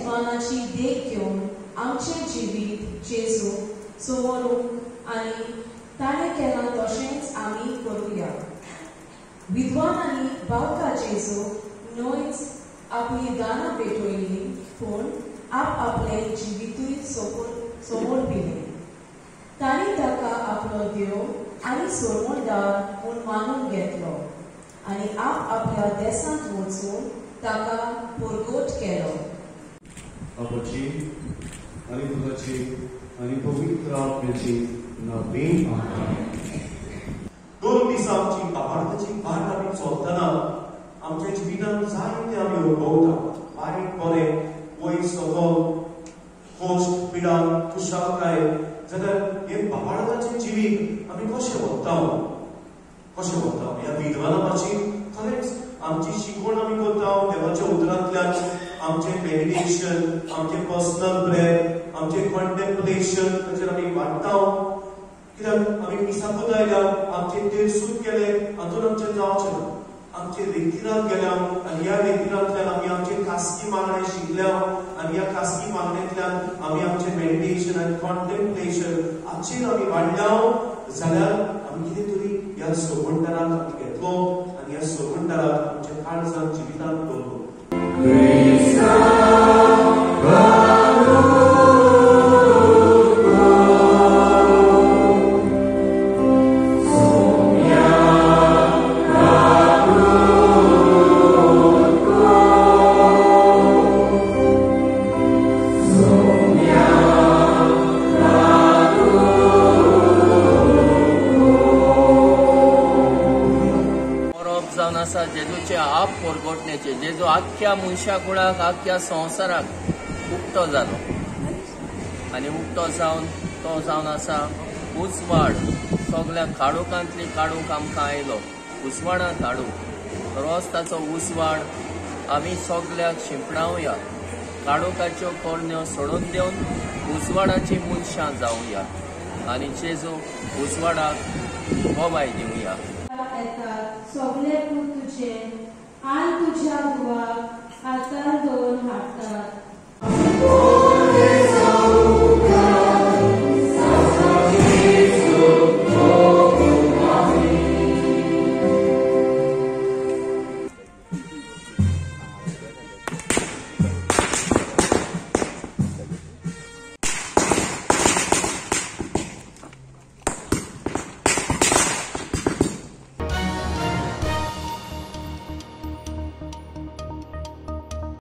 विद्वानाची देख घेवन आमचें जिवीत जेजू समोरूंक आनी ताणें केलां तशेंच आमी करुया. विद्वानांनी बावका जेजू न्हयच आपली दानां पेटयली पूण आप आपलें जिवितूय समर्पिलें. तांणी ताका आपलो देव आनी सोडवणदार म्हूण मानून घेतलो आनी आप आपल्या देशांत वचून ताका परगट केलो. बापाची आनी पुताची आनी पवित्र आत्म्याची नांवान आमेन. 2 दीस आमची बाबार्थाची वाट आमी चलतना आमच्या जिवितांत जायते आमी अनुभवता. वायट बरें, वयर सकल, कश्ट, पिडा, खुशालकाय. जाल्यार हें बाबार्थाचें जिवीत आमी कशें व्हरता, कशें व्हरता? ह्या विद्वाना भाशेन खरेंच आमची शिकवण आमी करता देवाच्या उतरांतल्यान. आमचें मेडिटेशन, आमचें पर्सनल प्रेयर, आमचें कॉन्टेम्पलेशन ताचेर आमी वाडटा. कित्याक आमी मिसाकूच आयल्या, आमचें तेरसूद केलें, हातून आमचें जावचें ना. आमचे रेतिरांत गेल्या आनी ह्या रेतिरांतल्यान आमी आमचे खासगी मागणें शिकल्या आनी ह्या खासगी मागण्यांतल्यान आमी आमचें मेडिटेशन आनी कॉन्टेम्पलेशन हाचेर आमी वाडल्या जाल्यार आमी कितें तरी ह्या सोगणदाराक आमी घेतलो आनी ह्या सोगणदाराक आमच्या काळजान जिवितांत दवरलो. जेजूचे आप परगटण्याचे, जेजू आख्ख्या मनशा कुळाक, आख्ख्या संवसाराक उक्तो जालो आनी उक्तो जावन तो जावन आसा उजवाड. सगल्या काळोखांतली काडूंक आमकां आयलो, उजवाडांत हाडूंक. रोज ताचो उजवाड आमी सगल्याक शिंपणावया, काळोखाच्यो करण्यो सोडून दिवन उजवाडाची मनशां जावया आनी जेजू उजवाडाक गोवाय दिवया. सगळे पूत तुझे आनी तुज्या धुवाक